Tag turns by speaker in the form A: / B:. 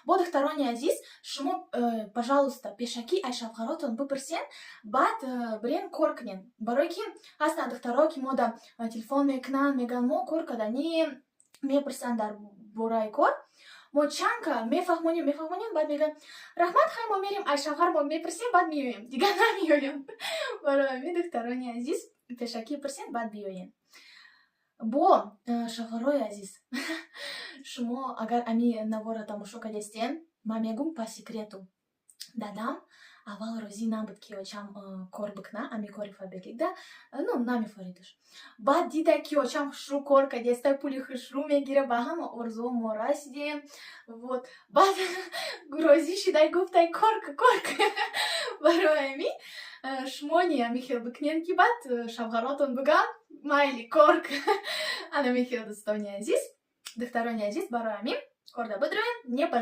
A: Бо, духтарони азиз, шумо, пожалуйста, пешакӣ ай шавҳаротон бипурсен, баъд бирен кор кунен, барое ки ҳастанд духтаро, ки мода телефон мекунанд, мегӯянд, мо кор кардани мепурсанд дар бораи кор. Мо чанка мефаҳмонем, мефаҳмонем, баъд мегӯянд: «Раҳмат, хай, мо мерем, ай шавҳармон мепурсем, баъд меоем». Дигар намеоем. Барои ҳамин, духтарони азиз, пешакӣ пурсен, баъд биёен. Бо шавҳарои азиз, шумо агар ами наворро тамошо кардестен, ман мегӯм по секрету: дадам аввал розӣ набуд, ки очам кор бикуна, ами кори Фаберликда, ну, намефоридаш. Баъд дида, ки очам хушрӯ кор кардеста, пули хушрӯ мегира, ба ҳама орзуо мо расидем. Вот, баъд розӣ шидай, гуфтай: «Кор ка, кор ка». Барои ҳамин шумо ни ами хел бикунед, ки баъд шавҳаротон бигӯянд: «Майли, кор ка». Ана михел, дӯстони азиз, духтарони азиз, барои ҳамин корда бидроен, не пожалеете.